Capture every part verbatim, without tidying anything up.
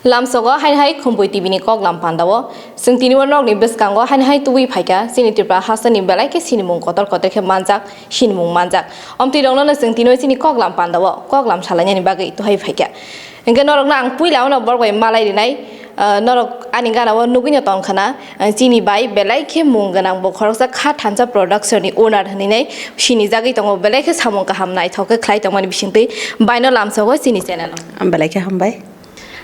Lamsogo hai hai Khumpui T V ni koklam pandao. Chwng tini o nokni bwskango hai hai tubui phaikha, chini Tripura hasteni belai khe sinimung kotor kotor khe manjak, sinimung manjak. Omtwi rokno no chwng tini o chini koklam pandao, koklam salainani bagwi tuhai phaikha. Hingke norokno ang puila ono borok bai malai rinai, ah, norok ani gana o nugui no tongkha na, ah, chini bai belai khe mung gwnang bo khoroksa Kha Thansa Production ni owner hinui nai sinijagwi tongo, belai khe samung kaham naithok khe khlai tongmani bisingtwi baino lamsogo chini channel o. Belai khe hambai.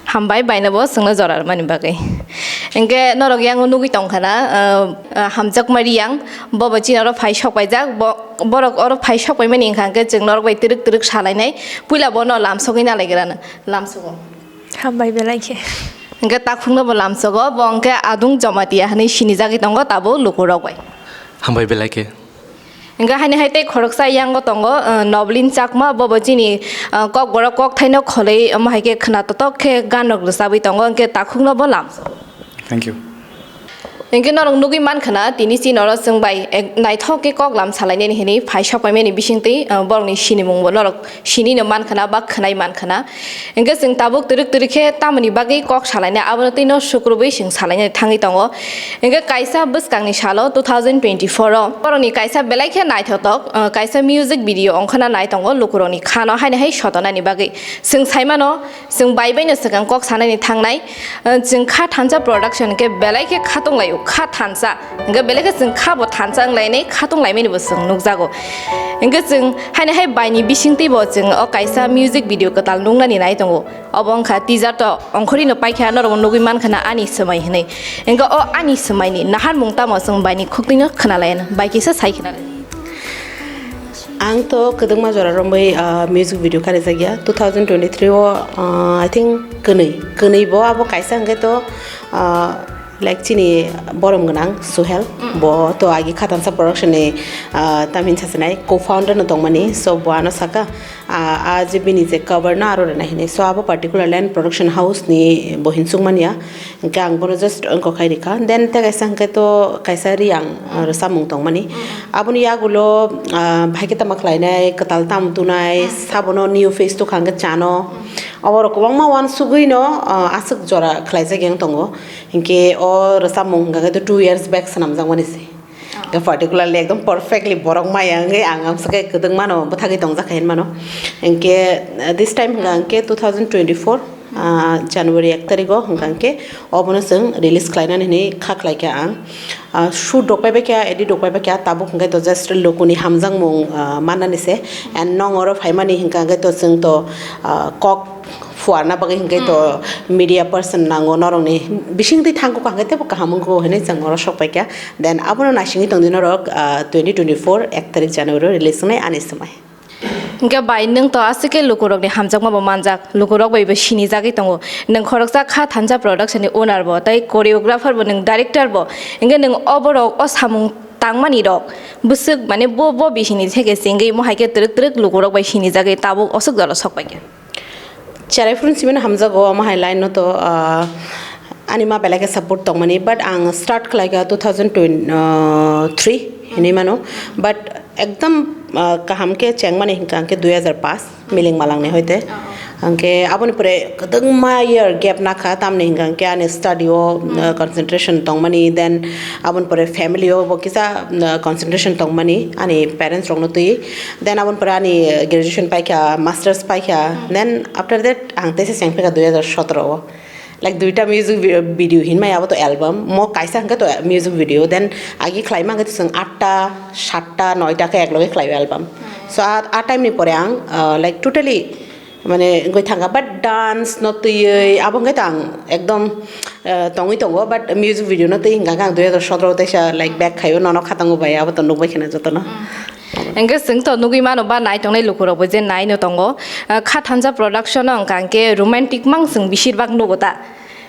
Hambai baino bo chwngno jora rwmani bagwi. Hingke norok yang nugui tongkha na, ah, ah, Hamjakma Riyang, bo bo chini oro phai sok paijak, bo, borok oro phai sok paimani hingkha hingke chwng norok bai twrwk twrwk salainai, puila bono lamsogwi nalaigrana, lamsogo. Hambai belai khe. Hingke takhukno bo lamsogo, bo hingke Adung Jamatia hinui sinijagwi tongo tabuk lukurok bai. Hambai belai khe. Hingke haini hai tei khoroksa yango tongo, uh, Noblin Chakma, bo bo chini, uh, kokborok kokthaino kholoi, omo hai khe khna totok khe ganrok rwchabwi tongo, hingke takhukno bo lamsogo. Thank you. Hingke norok nugui mankha na, tini chini oro chwng bai ek naithok khe koklam salainani hinui phai sok paimani bisingtwi, uh, borokni sinimung bo norok sinui no mankha na ba khwnai mankha na. Hingke chwng tabuk twrwk twrwk khe tamoni bagwi kok salainai, abono twino sukrubwi chwng salainani thangwi tongo. Hingke kaisa bwskangni salo two thousand twenty-four o borokni kaisa belai khe naithotok, uh, kaisa music video ongkhorna nai tongo lukurokni khano haini hai sotonani bagwi. Chwng saimano, chwng bai baino swkang kok sanani thangnai, uh, chwng Kha Thansa Production khe belai khe khatung laio, Kha Thansa. Hingke belai khe chwng kha bo thansa wnglainai, khatung laimani bo chwng nukjago. Hingke chwng haini hai baini bisingtwi bo chwng o kaisa music video kwtal nuknani nai tongo. Obo wngkha teaser to ongkhorino paikha, norokbo nugui mankha na Ani Swmai hinui. Hingke o Ani Swmaini naharmung tamo chwng baini khuktwino khwnalaina, bai kisa sai khwnalaina. Ang to kwdwkma jora romwi, ah, music video karijakya. Two thousand twenty-three o, ah, I think kwnwi, kwnwi bo abo kaisa hingke to, ah, like chini borom gwnang Suhel, bo to agi Kha Thansa Production ni, ah, tamhin sachinai co-founder no tongmani, so bo ano saka, ah, ah, je bini je cover no aro rwna hinui, so abo particular line production house ni bo hinsuk manya, hingke ang bono just wngkok khai rikha, then tei kaisa hingke to kaisa Riyang, ah, rwchapmung tongmani, aboni yagulo, ah, bahai khe tamo khlainai, kwtal tamo tunai, sabono new face tukha hingke chano, oborok kwbangma uansugwi no, ah, aswk jora khlaijak yang tongo. Hinkhe o rwchapmung hwnkha khe two years back swnamjakmani se. Hwnkhe particularly ekdom perfectly borok maya wngwi ang amsa khe kwdwkmano bwthagwi tongjak kha hinmano. Hinkhe, uh, this time hwnkha hinkhe two thousand twenty-four, uh, January ek tarikh o hwnkha hinkhe obono chwng release khlainani hinwi kha khlaikha ang. Ah, shoot rok paibaikha, edit rok paibaikha, tabuk hwnkhe to just lukuni hamjakmung, ah, mannani se. And nong oro phaimani hwnkha hwnkhe to chwng to, ah, kok phuarna bagwi hwnkhe to media person nango, norokni bisingtwi thangkukha hwnkhe teibo kaham wngkho hinwi chwng oro sokpaikha. Then abono naisingwi tongdi norok, ah, twenty twenty-four ek tarik January release wngnai Ani Swmai. Hingke bai, nwng to aswk khe lukurokni hamjakma bo manjak, lukurok bai bo sinijagwi tongo. Nwng khoroksa Kha Thansa Production ni owner bo, tei choreographer bo, nwng director bo. Hingke nwng oborok o samung tangmani rok bwswk, mane, bo, bo bisini theke chengwi mo hai khe twrwk twrwk lukurok bai sinijagwi tabuk oswk jora sokpaikha. Cherai phuru simino hamjago, omo hai line no to, ah, ani ma belai khe support tongmani, but ang start khlaikha two thousand twenty-three hinwi mano, but ekdom, ah, kaham khe chengmani hwnkha hwnkhe dui hazar paanch miling malangni hoite. Hwnkhe aboni pore kwdwkma year gap nakha, tamni hwnkha hwnkhe ani study o, ah, concentration tongmani, then aboni pore family o bo kisa, ah, concentration tongmani ani parents rokno twi. Then aboni pore ani graduation paikha, masters paikha. Then after that ang teisa chengphaikha dui hazar sotoro o. Like duita music vi-, video hinmai abo to album. Mo kaisa hwnkhe to music video. Then agi khlaima hwnkhe to chwng atta, satta, noita khe ekloge khlaio album. So a, a time ni pore ang, ah, like totally mane wngwi thangkha, but dance no twiwi abo hwnkhe to ang ekdom, ah, tongwi tongo, but music video no twi hwnkha khe ang dui hazar sotoro teisa like back khaio, nono khatango bai abo to nukbai kheno jotono. Hingke chwng to nugui mano ba nai tongnai lukurokbo je nai no tongo. Ah, Kha Thansa Production o hwnkha hwnkhe romantic mang chwng beshirbak nugo ta.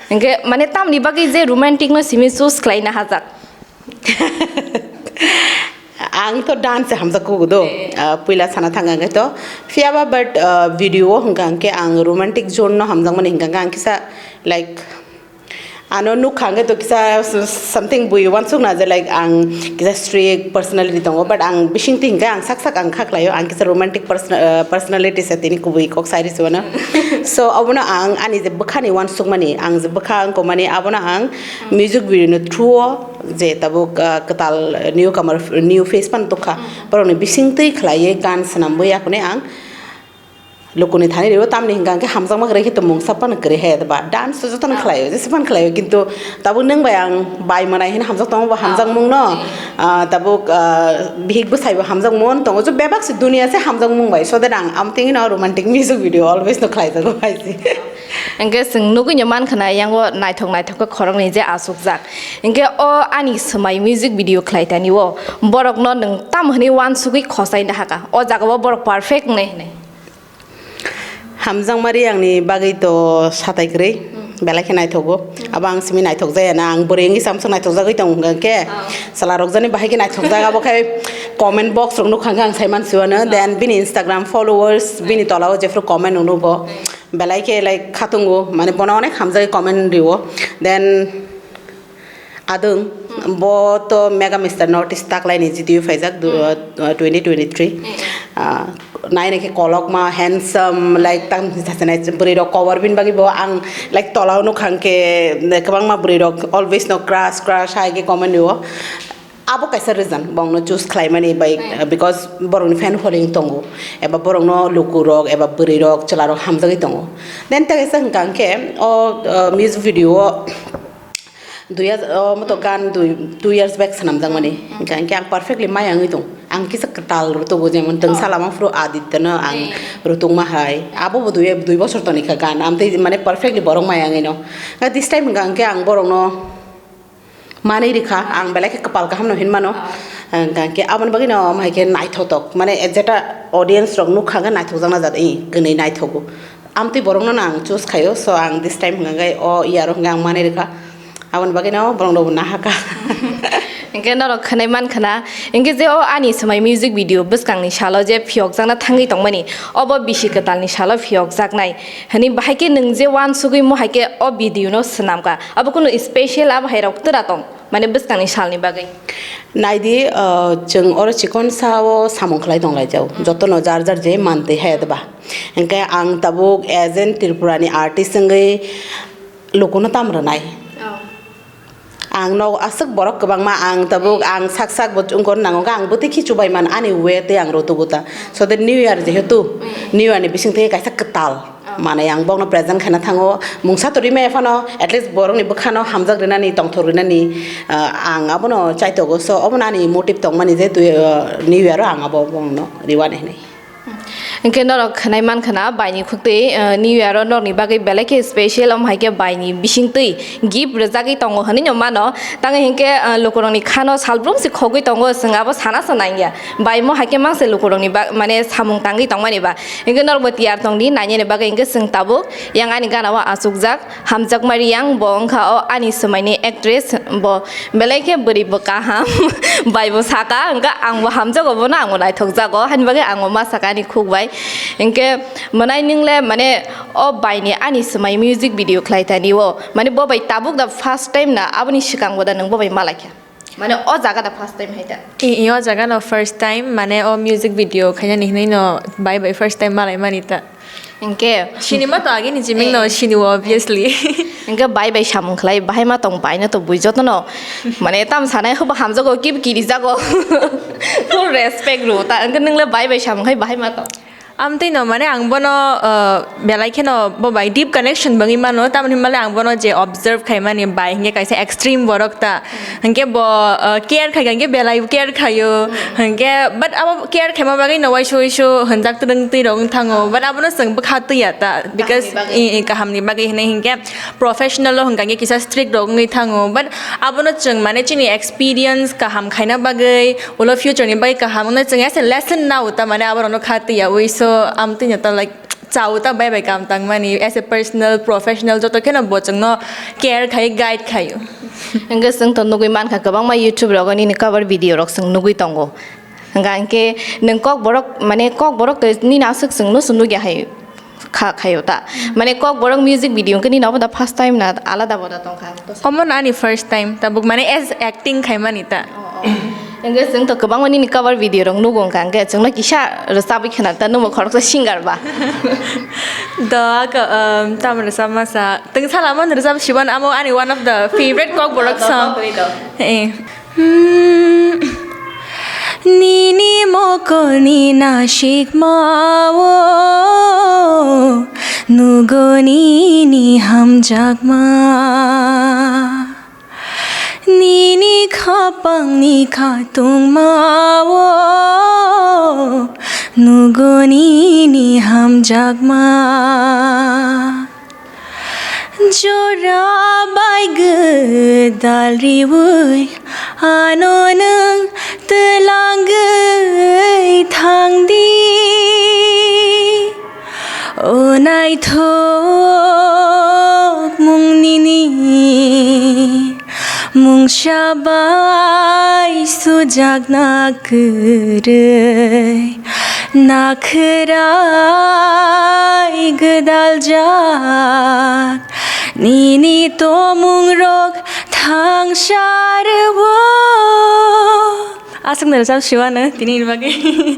Hingke mane tamni bagwi je romantic no simi choose khlaina hajak? Ang to dance hamjak kugo do. Ah, puila sana thang hwnkhe to. Phiyaba but, ah, video o hwnkha hwnkhe ang romantic zone no hamjakmani hwnkha hwnkhe ang kisa like ano nukha hwnkhe to kisa s-, something bui uansukna je like ang kisa strict personality tongo, but ang bisingtwi hwnkhe ang sak sak ang kha khlaio, ang kisa romantic person-, ah, personality se tini kubui kok sai rw se uano. So, abono ang ani je bwkhani uansukmani, ang je bwkha wngkokmani, abono ang music video ni through o je tabuk, ah, kwtal newcomer, new face phano tukha, borokni bisingtwi khlaiwi gan swnamwi yakuni ang lukuni thani rio, tamni hwnka hwnkhe hamjakma kwrwi khe tongmung sa phano kwrwi hai ba dance to jotono khlaio, jesa phano khlaio, kintu tabuk nwng bai ang bai mwnai hwnwi hamjak tongo bo hamjakmung no, ah, tabuk, ah, bihik bwsai bo hamjakmung tongo, je bebak se duniya se hamjakmung bai, so that ang amtwino romantic music video always no khlaijago hai se. Hwnkhe chwng nugui no mankha na, yango naithok naithok khe khoroknwi je achukjak. Hwnkhe o ani swmai music video khlai tani o, borokno nwng tamo hwnwi uansugui khosai nahakha, o jaga o borok perfect wngnai hwnwi? Hamjakma Riyangni bagwi to satai kwrwi, belai khe naithogo. Abo ang simi naithok jaya na, ang bwrwi wngwi samsok naithok jagwi tongo hwnkha khe. Chwla rok jani bahai khe naithok jak, abo khai comment box rok nukha khe ang sai mansiwano. Then bini Instagram followers, bini tola o jephru comment rok nugo, belai khe, like, khatungo, mane bono onek hamjagwi comment rio. Then Adwng, bo to Mega Mister North East taklaini G T U phaijak, du-, uh, twenty twenty-three. Ah, naina khe kolokma, handsome, like, tang sasanai bwrwi rok kobar bini bagwi bo ang, like, tola o nukha hwnkhe, kwbangma bwrwi rok always no crush, crush hai khe comment rio. Abo kaisa reason bongno choose khlaimani bai, uh, because borokni fan following tongo, eba borokno lukurok eba bwrwi rok chwla rok hamjagwi tongo. Then tei kaisa hwnkha hwnkhe o, uh, music video o Dui hajar, oh, mo to gan dui, two years back swnamjakmani. Hwnkha hwnkhe ang perfectly maya wngwi tong. Ang kisa kwtal rutugo, jemon twngsa lama phuru Aditya no ang rutukma hai. Abo bo dui, dui bosor toni kha gan. Amtwi mane perfectly borok maya wngwi no. Nga this time hwnkha hwnkhe ang borokno manwi rikha, ang belai khe kwpal kaham no hinmano. Hwnkha hwnkhe aboni bagwi no omo hai khe naithotok. Mane jeta audience rok nukha hwnkhe naithokjakna jat, i, kwnwi naithogo. Amtwi borokno no ang choose khaio, so ang this time hwnkha hwnkhe o year o hwnkhe ang manwi rikha. Aboni bagwino borok rokbo nahakha. Hwnkhe norok khwnai mankha na, hwnkhe je o ani swmai music video bwskangni salo je phiyokjakna thangwi tongmani, obo bisi kwtalni salo phiyokjaknai hwnwi bahai khe nwng je uansugwi mo hai khe o video no swnamkha, abo kunu special abo hai rok twra tong, mane bwskangni salni bagwi? Naidi, uh, chwng oro chikon sao samung khlai tonglaijao, jotono jar jar je mantwi hai ba. Hwnkhe ang tabuk as an Tripurani artist wngwi lukuno tam rwnai. Oh. Ang no aswk borok kwbangma, ang tabuk ang sak sak bo wngkor nango, ang bwtwi khichu bai man ani way tei ang rutugo ta. So the New Year jehetu, New Year ni bising tei kaisa kwtal manwi ang bokno present khaina thango. Mungsa to rimaya phano at least borokni bwkhano hamjak rinani, tongthok rinani, ah, ang abono chaitogo. So obono ani motive tongmani je twi, ah, New Year o ang abo bongno riwani hinwi. Hwnkhe norok khwnai mankha na, baini khuktwi, eh, New Year o norokni bagwi belai khe special, omo hai khe baini bisingtwi gift rwjagwi tongo hwnwi no mano. Tangwi hinkhe, eh, lukurokni khano salbrum se khogwi tongo, chwng abo sana se nangya. Bai mo hai khe mang se lukurokni ba-, mane samung tangwi tongmani ba. Hinkhe norokbo tiyar tongdi nainani bagwi, hinkhe chwng tabuk yang ani gana o achukjak. Hamjakma Riyang, bo wngkha o ani swmaini actress, bo belai khe bwrwi bo kaham, bai bo saka, hwnkhe ang bo hamjago, bono ang bo naithok jago, haini bagwi ang bo ma saka ani khuk bai. Hwnkhe mwnai nwng le mane o bai ni ani swmai music video khlai tani o, mane bo bai tabuk da first time na, aboni swkang bo da nwng bo bai ma lai kha? Mane o jaga da first time hai da? I, i, o jaga no first time, mane o music video khainani hinwi no bai bai first time malai mani ta. Hinkhe sini ma to age ni jiming no sini o, obviously. Hinkhe bai bai samung khlai, bahai ma tong bai no to bui joto no. Mane tam sanai hwba hamjago, kib kiri jago. Full respect ro ta, hinkhe nwng le bai bai samung khai bahai ma tong? Amtwi no, mane ang bono, uh, belai kheno bo bai deep connection bangwi mano, tamoni hwnba le ang bono je observe khai mani bai hinkhe kaisa extreme borok ta, hinkhe bo, uh, care khai hinkhe belai care khaio, hinkhe but abo care khaima bagwi no uaisu uaisu hwnjak twrwng twi rok wng thango, but abono chwng bwkha twi ya ta, because kahamni bagwi. I, i, kahamni bagwi hinwi hinkhe professional o hwnka hinkhe kisa strict rok wngwi thango, but abono chwng mane chini experience kaham khaina bagwi, ulo future ni bagwi kaham wngna chwng as a lesson nao ta, mane aborokno kha twi yaui, so amtwino ta, like, chao ta bai bai kam tangmani as a personal, professional joto kheno bo chwngno care khai, guide khaio. Hwnkhe chwng to nugui mankha kwbangma YouTube rogo nini cover video rok chwng nugui tongo. Hwnkha hinkhe nwng kokborok, mane kokborok to nini aswk chwngno se nugya hai kha khaio ta. Mane kokborok music video hinkhe nini obo da first time na alada bo da tongkha? Omo no ani first time, tabuk mane as acting khaimani ta. Oh, oh. Hingke chwng to kwbangma nini cover video rok nugo wngkha, hingke chwngno kisa rwchabwi khwna ta, nwngbo khoroksa singer ba. Do, ako, um, tamo rwchap masa. Tong sala mano rwchap siban amo ani one of the favorite Kokborok song. Eh. Hmm. Nini mokolni nasikmao nugo nini hamjakma. Nini khapangni khatungmao nugo nini hamjakma. Jora bai gwdal riwi ano nwng twlangwi thangdi. O naithok mung nini mungsa bai sujakna kwrwi, nakhwrai gwdaljak nini tomungrok thangsa rwo. Aswkno rwchap siwano tini ni bagwi.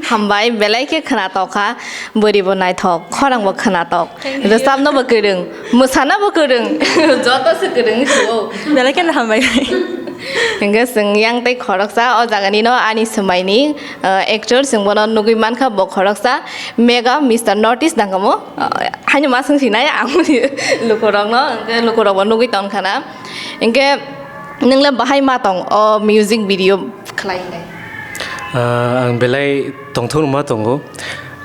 Hambai, belai khe khwnatok kha, bwrwi bo naithok, khorang bo khwnatok, rwchapno bo kwrwng, mwsana bo kwrwng, joto se kwrwng wngsi o. Belai kheno hambai. Hingke chwng yang tei khoroksa o jaga ni no ani swmai ni, uh, actor, chwng bono nugwi mankha, bo khoroksa mega Mister North East nang kamo, uh, haino ma swng sinai ang lukurok no, hingke lukurok bo nugwi tong khana. Hingke nwng le bahai ma tong o music video khlai hinai? Ah, ang belai tongthok ma tongo.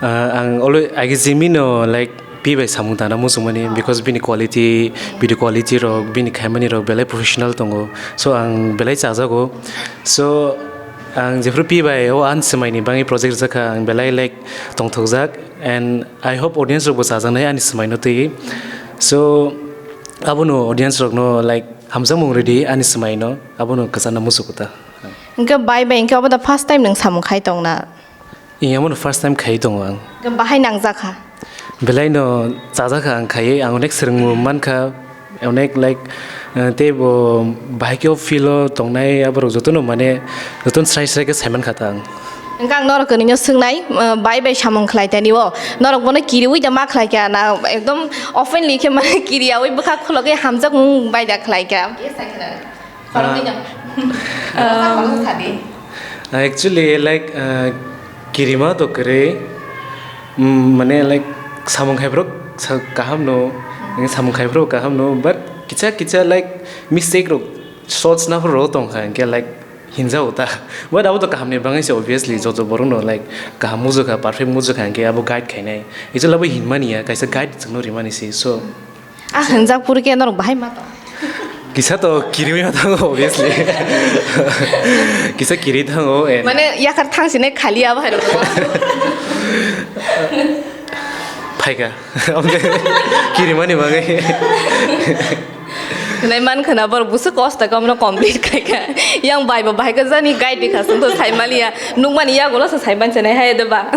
Ah, ang always, agi jimino, like, pi bai samung tana muchungmani, because bini quality, video quality rok, bini khaimani rok belai professional tongo. So, ang belai chajago. So, ang jephru pi bai o ani swmai ni bagwi project rwjakha, ang belai, like, tongthokjak, and I hope audience rok bo chajaknai ani swmai no twi. So, abono audience rok no, like, hamjakmung rwdi ani swmai no, abono kwchana muchungo ta. Hingke bai bai, hingke obo da first time nwng samung khai tong na? Iyamo no first time khai tongo ang. Hingke bahai nangjak kha? Belai no chajak kha ang khaiwi, ang onek swrwngmung mankha, onek, like, eh, tei bo bahai khe o field o tongnai aborok jotono, mane, jotono srai srai khe saimankha ta ang. Hingke ang norok kwrwino swngnai, eh, bai bai samung khlai tani o, norok bono kiriwi da ma khlai kha na, ekdom openly khe mane kiriyawi bwkha khulogwi hamjakmung bai da khlai kha. Khoroknwi no. Ah. Khoroksa khoroksa di. Ah, actually, like, ah, kirima to kwrwi, mm, mane, like, samung khaibrok sa-, kaham no, samung khaibrok kaham no, but kisa kisa, like, mistake rok, sochna rok tongkha, hingke, like, hinjao ta. But abo to kaham ni bagwi se, obviously, joto borok no, like, kaham mujukha, perfect mujukha, hingke abo guide khainai. Actually, abo hinmani ya, kaisa guide chwngno rimani se, so. Ah, hwnjak phuru khe norok bahai ma tong? Kisa to kiriwi ma thango, obviously. Kisa kiri thango, and mane, yakar thang sine khali abo hai rok. Phaikha. Kirimani bagwi. Nai man khana bor busu kosta kamno complete khaikha. Yang bai bo bahai ka jani guide di khasung to sai maliya. Nukmani yagulo sa sai ban chanai hai de ba.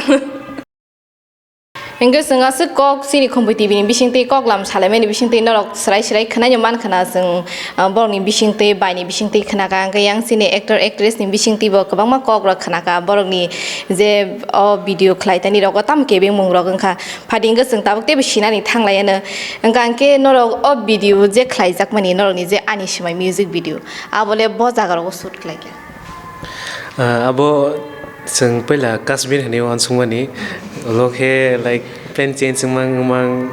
Hingke chwng aswk kok chini Khumpui T V ni bisingtwi kok lam salaimani bisingtwi norok swrai swrai khwnaino man khwna chwng, ah, borokni bisingtwi, baini bisingtwi khwnakha, hingke yang chini actor actress ni bisingtwi bo kwbangma kok rok khwnakha, borokni je o video khlai tani rogo tamo kebengmung rok wngkha, phadi hingke chwng tabuk teibo sinani thanglaiano, hingka hingke norok o video je khlaijakmani norokni je ani swmai music video, abole bo jaga rogo shoot khlaikha. Ah, abo chwng puila Kashmir hinwi uansukmani, ulo khe, like, plan change wngmang wngmang.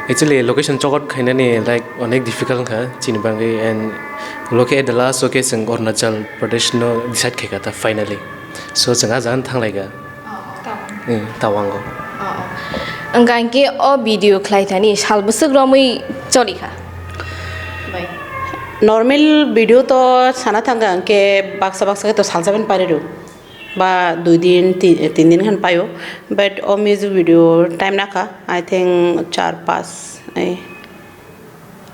Actually, location chokot khainani, like, onek difficult wngkha chini bagwi, and ulo khe at the last o khe chwng Arunachal Pradesh no decide khaikha ta finally. So, chwng ah jaga thanglaikha. Oh, Tawang. Hmm, Tawango. Oh, oh. Wngkha hwnkhe o video khlai thani sal bwswk romwi cholikha? Bai. Normal video to sana thangkha hwnkhe baksa baksa khe to salsa bai pairw ba dui din, ti-, tin din khan paio. But o music video time nakha, I think, char, panch, eh,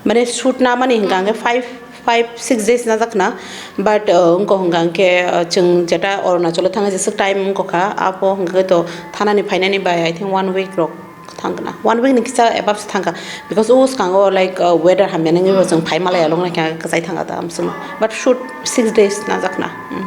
mane shoot namani hwnkha hwnkhe five, five, six days najak khna, but, uh, wngkha hwnkha hwnkhe, uh, chwng jeta Arunachal o thangna jeswk time wngkha kha, abo hwnkha khe to thanani phainani bai, I think, one week rok thang khna, one week ni kisa above se thang kha, because o swkango, like, uh, weather hamya nangwi bo chwng phai malaya longna khe kwchai thang kha ta amswkno, but shoot six days najak khna. Hmm.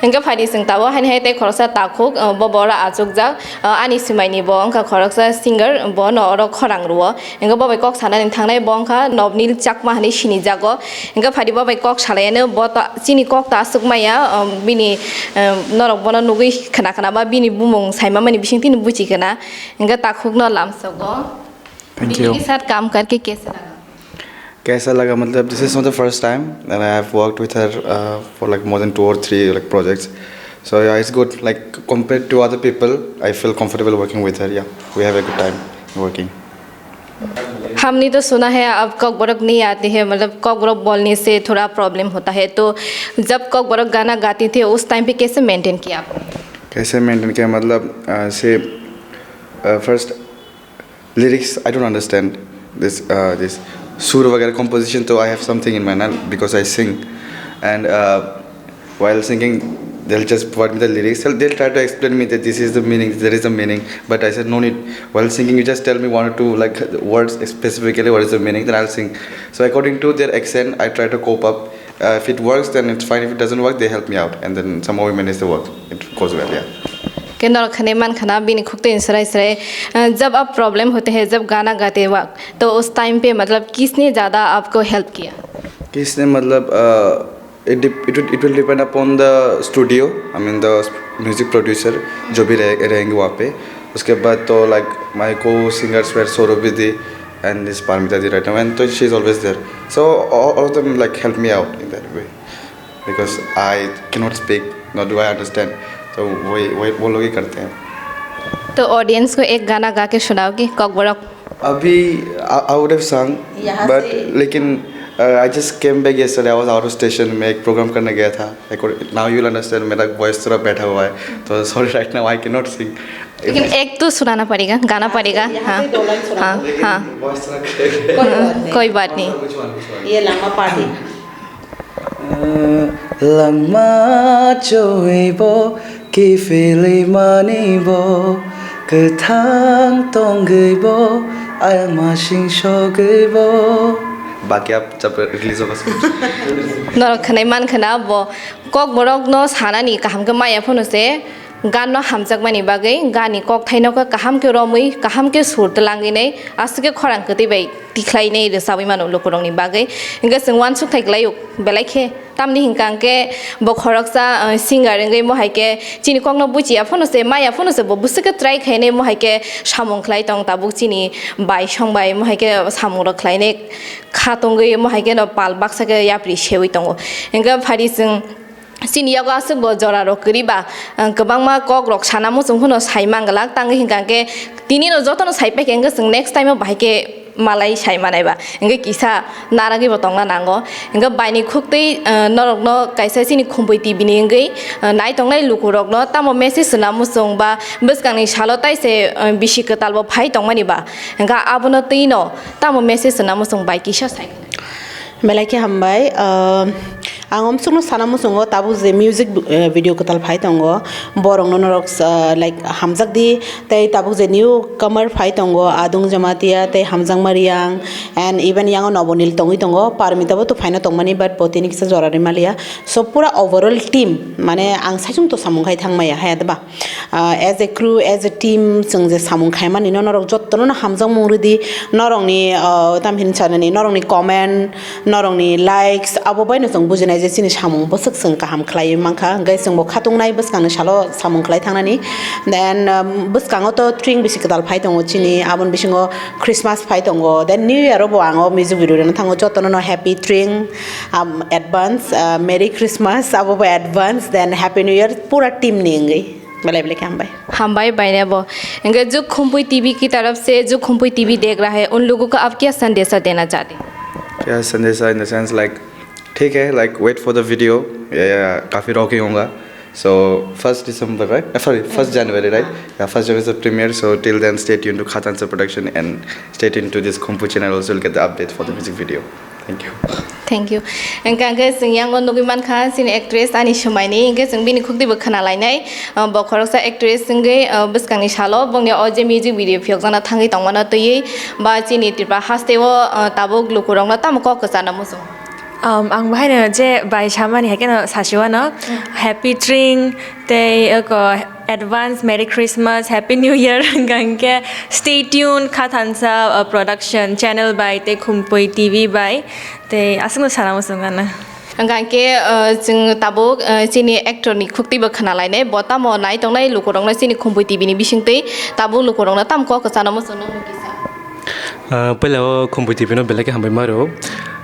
Hingke phaidi chwng tabuk haini hai tei khoroksa takhuk, uh, bo boro achukjak, uh, ani swmaini bo wngkha khoroksa singer, bo no oro khorang rwo. Hingke bo bai kok sanani thangnai bo wngkha Nobnil Chakma hinwi sinijago. Hingke phaidi bo bai kok salaiano bo ta, chini kok ta aswk maya, um, bini, um, norok bono nugwi khna khna ba bini bumung saima mani bising tini buchi khna. Hingke takhuk no lamsogo. Thank you. Bini ke sath kaam karke kaisa laga? Kaisa laga, matlab, this is not the first time, and I have worked with her, uh, for, like, more than two or three, like, projects. So yeah, it's good. Like, compared to other people, I feel comfortable working with her. Yeah, we have a good time working. हमने तो सुना है आप कॉकबरक नहीं आते हैं, मतलब कॉकबरक बोलने से थोड़ा प्रॉब्लम होता है, तो जब कॉकबरक गाना गाती थी उस टाइम पे कैसे मेंटेन किया आपने? कैसे मेंटेन किया, मतलब, uh, से, uh, first lyrics, I don't understand this, uh, this sur वगैरह, composition तो I have something in my mind because I sing, and, uh, while singing they'll just provide me the lyrics. They'll, they'll try to explain me that this is the meaning, there is a meaning, but I said, "No need. While singing you just tell me one or two, like, words specifically, what is the meaning, then I'll sing." So according to their accent I try to cope up. Uh, if it works, then it's fine. If it doesn't work, they help me out, and then somehow we manage the work. It goes well, yeah. Ke norok khani man khana bini khukti ni srai srai, uh, जब आप प्रॉब्लम होते हैं, जब गाना गाते वक्त, तो उस टाइम पे मतलब किसने ज़्यादा आपको हेल्प किया? किसने, मतलब, uh, it dep-, it will, it will depend upon the studio, I mean the music producer, जो भी रहे, रहेंगे वहाँ पे। उसके बाद तो, like, my co-singers were Saurabh Vidhi and this Parmita Di right now, and तो she is always there. So all, all of them, like, help me out in that way because I cannot speak, nor do I understand. तो वही, वही वो लोग ही करते हैं। तो ऑडियंस को एक गाना गा के सुनाओगे कॉकबरक? अभी I, I would have sung, यहाँ but से लेकिन, uh, I just came back yesterday. I was out of station. मैं एक प्रोग्राम करने गया था। Now you will understand, मेरा वॉइस थोड़ा बैठा हुआ है, तो sorry, right now I cannot sing. लेकिन एक तो सुनाना पड़ेगा, गाना पड़ेगा। हाँ, हाँ, हाँ। कोई बात नहीं। ये लंबा party. Langma chowui bo, kiphilwi mani bo, kwthang tongwi bo, ayang masing sogwi bo. बाकी आप जब रिलीज होगा सब कुछ। Norok khwnai man khwna bo kokborok no sanani kaham khe maya phano se. Gan no hamjakmani bagwi, gan ni kokthaino khe kaham khe romwi, kaham khe sur twlangwi nai, aswk khe khorang kwtwi bai tikhlai nai rwchabwi mano lukurokni bagwi. Hwnkhe chwng uansuk thai kwlaio, belai khe. Tamni hwnkha hwnkhe bo khoroksa, uh, singer wngwi, mo hai khe chini kokno buchiya phano se, maya phano se, bo bwswk khe try khainai, mo hai khe samung khlai tong tabuk chini bai song bai, mo hai khe samung rok khlainai kha tongwi, mo hai khe no pal baksa khe yapri sewi tongo. Hwnkhe phari chwng Chini yago aswk bo jora rok kwrwi ba, ang kwbangma kok rok sana muchung phano sai manglak, tangwi hwnkha hwnkhe tini no jotono sai paikha, hwnkhe chwng next time o bahai khe malai sai manai ba, hwnkhe kisa naragwi bo tongna nango. Hwnkhe baini khuktwi, ah, norok no kaisa chini Khumpui T V ni wngwi, ah, nai tongnai luku rok no tamo message swna muchung ba bwskang ni salo tai se, ah, bisi kwtal bo phai tongmani ba, hwnkhe abono twi no tamo message swna muchung bai kisa sai. Belai khe hambai. Ah, ang omsukno sana muchungo tabuk je music, eh, video kwtal phai tongo, borokno norok, ah, like, hamjak di, tei tabuk je new comer phai tongo, Adung Jamatia tei Hamjakma Riang, and even yango Nobonil tongwi tongo, Parmita bo to phaina tongmani, but bo tini kisa jora rimaliya. So pura overall team, mane ang saichung to samung khai thangmaya, hai da ba? Ah, as a crew, as a team, chwng je samung khaimani no norok jottono no hamjakmung rwdi, norokni, ah, tam hin sanani, norokni comment, norokni likes, abo baino chwng bujinai je chini samung bwswk chwng kaham khlaiwi mankha, hwnkhe chwngbo khatungnai bwskangni salo samung khlai thangnani. Then, um, bwskango to tring bisi kwtal phai tongo chini, aboni bisingo Christmas phai tongo, then New Year o bo ang o music video rwna thango, jottono no happy tring, um, advance, uh, Merry Christmas, abo bo advance, then Happy New Year, pura team ni wngwi. Belai belai khe hambai. Hambai bainebo. Hingke juk Khumpui T V ki taraf se, juk Khumpui T V dekh raha hai, un logo ko aap kya sandesha dena chahte hain? क्या संदेशा, in the sense, like, ठीक है, like, wait for the video. या, या, काफी रॉकिंग होगा। So first December, right? Uh, sorry, first January, right? Yeah, first January is the premiere. So till then, stay tuned to Khatansa Production and stay tuned to this Khumpui channel also. You'll get the update for the music video. Thank you. Thank you. Hingke, hingke chwng yango nugwi mankha chini actress ani swmaini, hingke chwng bini khukti bo khna lainai. Ah, bo khoroksa actress wngwi, ah, bwskangni salo bongni o je music video phiyokjakna thangwi tongmano twiwi ba chini Tripura hasteo, ah, tabuk lukurokno tamo kok kwcharna muchung? Um, ang bahaino je bai samani hai kheno sasiwano, happy tring tei oko advance Merry Christmas, Happy New Year hwnkha hinkhe stay tuned kha thansa, uh, production channel bai tei Khumpui T V bai tei aswkno sana muchung gana. Hwnkha hinkhe, uh, chwng tabuk, uh, chini actor ni khukti bo khna lainai, bo tamo nai tongnai lukurokno chini Khumpui T V ni bisingtwi tabuk lukurokno tamo kok kwchana muchung nang kisa. Ah, puila o Khumpui T V no belai khe hambai maro.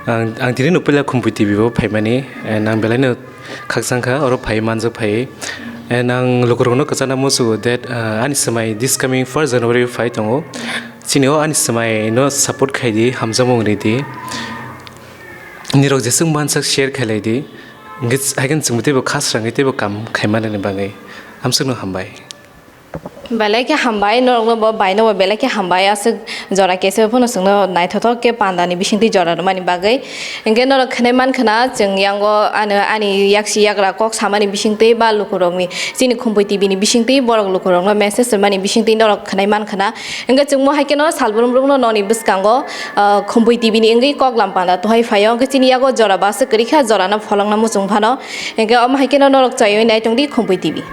Ang, ang tini no puila Khumpui T V o phaimani, and ang belai no khakchang kha, oro phai manjak phai. And ang lukurokno kwchana muchungo that, ah, ani swmai this coming first January phai tongo. Chini o ani swmai no support khai di, hamjakmung ri di. Nirok jeswk mansak share khai lai di. Hwnkhe ch-, hai khe chwngbo teibo khasrangwi teibo kam khai manani bagwi. Amswkno hambai. Belai khe hambai, norokno bo baino bo belai khe hambai, aswk jora kesa phano chwngno naithothok khe pandani bisingtwi jora rwmani bagwi. Hinkhe norok khwnai mankha na, chwng yango ano ani yaksi yagra kok samani bisingtwi ba lukurokni, chini Khumpui T V ni bisingtwi borok lukurokno message rwmani bisingtwi norok khwnai mankha na. Hinkhe chwngmo hai kheno sal brum brumno noni bwskango, ah, Khumpui T V ni wngwi koklam panda tuhai phaio. Hinkhe chini yago jora bo aswk kwrwi kha, jorano pholokna muchung phano. Hinkhe omo hai kheno norok chaywi nai tongdi Khumpui T V.